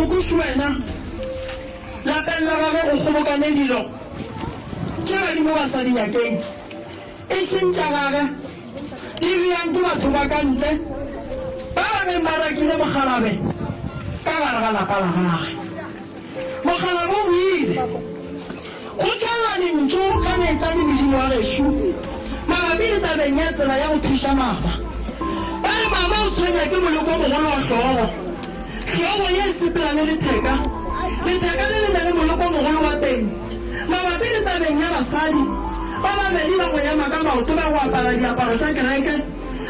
Kokoši wena, lapeng la gagwe go kgobokane dilo tše badimo ba sa di nyakeng, e seng tša gagwe, di beyang ke batho ba ka ntle ba ba beng ba rakile mokgalabe ka gare ga lapa la gagwe. Mokgalabje o boile go tšwelela lentšu ge le etla le Modimo wa gešo mabapi le tabeng ya tsela ya go thuša mama. Ba re mama o tshwenya ke moleko o mogolo wa hlogo. Hlogo ye e sepela le letheka, letheka le le na le moleko o mogolo wa teng. Mabapi le tabeng ya basadi ba babedi ba go ema ka maoto ba go apara diaparo tša kereke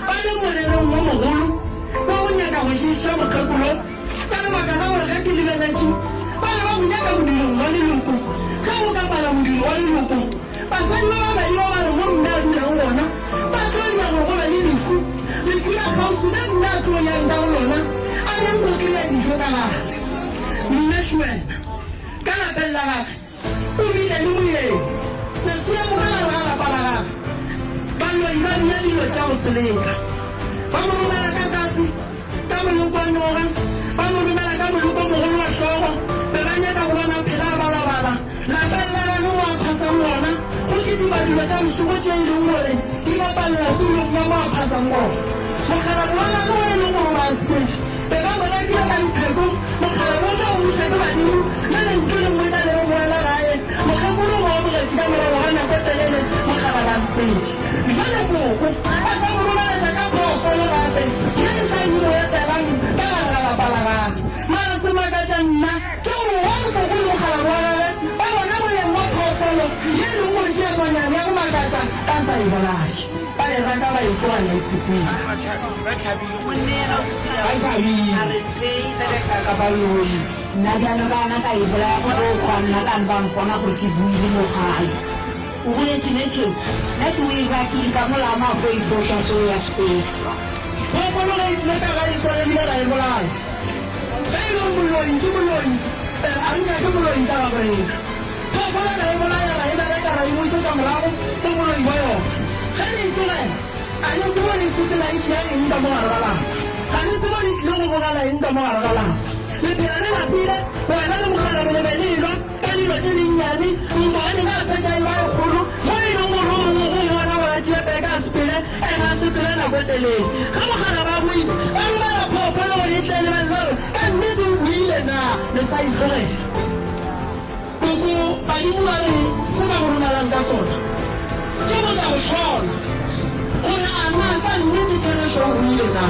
ba le morerong o mogolo wa go nyaka go ješa mokgekolo, Ka lebaka la gore ge ke lebeletše, ba be ba mo nyaka modirong wa leloko. Ge go ka pala modiro wa leloko, basadi ba babedi ba ba re mo mme a dulang gona, ba tlo dira gore go be le lehu, lehu la kgauswi le mme a tlo yang ka go lona, a yang go kry-a dijo ka gare. Mme Shuena, ka lapeng la gagwe, O bile le moyeng, sesiemo ka gare ga lapa la gagwe. Baloi ba bea dilo tša go seleka. Ba mo romela ka katse, ka moloko wa noga, ba mo romela ka moloko o mogolo wa hlogo. Be ba nyaka go bona phela a balabala lapeng la gagwe mo a phasang gona, go kitima dilo tša bošego tše e leng gore di bapalela tulong ya mo a phasang gona. Mokgalabje wa gagwe wo e leng gore o ba a sepetše, be ba mo rakile ka dipheko. Mokgalabje o tla go buša ke badimo, le lentšu le mmotša le re boela gae. Mokgekolo o mo amogetše ka morago ga nako e telele mokgalabje a sepetše. Bjale koko a sa mo romeletša ka phoofolo gape ye e tla e mo etelang ka gare ga lapa la gagwe. Mara se makatša nna ke gore wang koko le mokgalabje wa gagwe ba bona moyeng wa phoofolo ye e leng gore ke ya nonyane ya go makatša ba sa e bolaye. Ba e raka ba e tlogela e sepela. Ba tšhabile. Ka baloi. Nna bjalo ka gona ka e bolaya go tlo hwa nna ka ba mpona gore ke boile mo gae. O boletše ne tšeo? Nna ke o e rakile ka mola a mafo e foša so ya sepela. Phoofolo ge e tlile ka gae e swaregile ra e bolaya. Ge e le gore moloi ke moloi, a re nyake moloi ka gabo rena. Phoofolo ra e bolaya, ra e bereka, ra e bušetša morago go moloi wa yona. Ge re e tlogela, a le tsebe gore e sepela e tšea eng ka mo gare ga lapa. Ga le tsebe gore e tlile go bogela eng ka mo gare ga lapa. Le phela le lapile, wena le mokgalabje le be le elwa ka dilo tše dinnyane, ntwa ya lena ya fetša e ba e kgolo mo e lego gore o mongwe o bona gore a tšee peka a sepele, ena a sepele nako e telele. Ge mokgalabje a boile, ba romela phoofolo gore e tle e lebelele gore ka nnete o boile na, le sa e tlogela. Koko, badimo ba re se ba go romelang ka sona ke go tla go hlola gore a na ka nnete therešo o hwile na.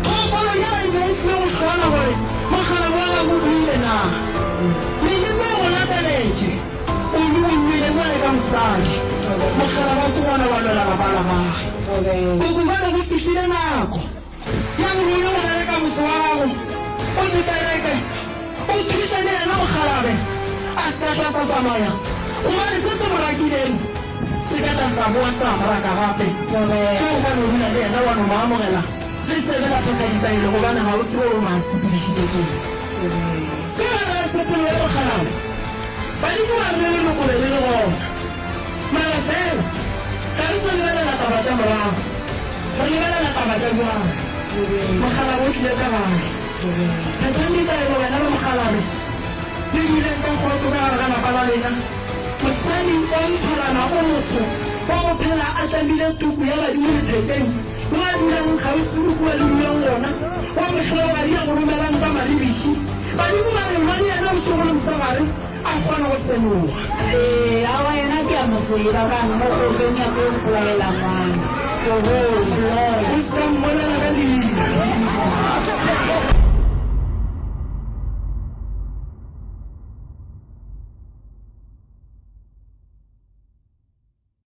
Phoofolo yela e be e tlile go hlola gore mokgalabje wa gago o hwile na. Meleko e go lateletše, o lokollwile bjale ka mosadi. Mokgalabje a se gona wa lwela lapa la gagwe. Koko, bjale go fihlile nako. Ya gore o ye go bereka motse wa gago, o di bereke, o thuše le yena mokgalabje a se ka tla sa tsamaya, gobane se se mo rakileng se ka tla sa boa sa mo raka gape. Ge o ka no dula le yena wa no mo amogela, le se be la phetha ditaelo, gobane ga o tsebe gore o mo a sepedišitše keng. Ka gare ga sepelo ya mokgalabje, badimo ba re le leloko be le le gona. Mara fela, ga re sa lebelela taba tša morago, re lebelela taba tša bjale. Mokgalabje o tlile ka gae. Phethang ditaelo wena le mokgalabje, le duleng ka kgotso ka gare ga lapa la lena. Mosadi wa mphalana o moso wa go phela a tlamile tuku ya badimo lethekeng, yo a dulang kgauswi le kua le dulang gona, wa mohlologadi ya go romelang ka maribiši. Badimo ba re lwa le yena bošego le mosegare. A kgona go senoga. Ee, aowa yena ke a mo tseba, ka mo go tlo nyaka go mpolaela ngwana. Oho, Lord.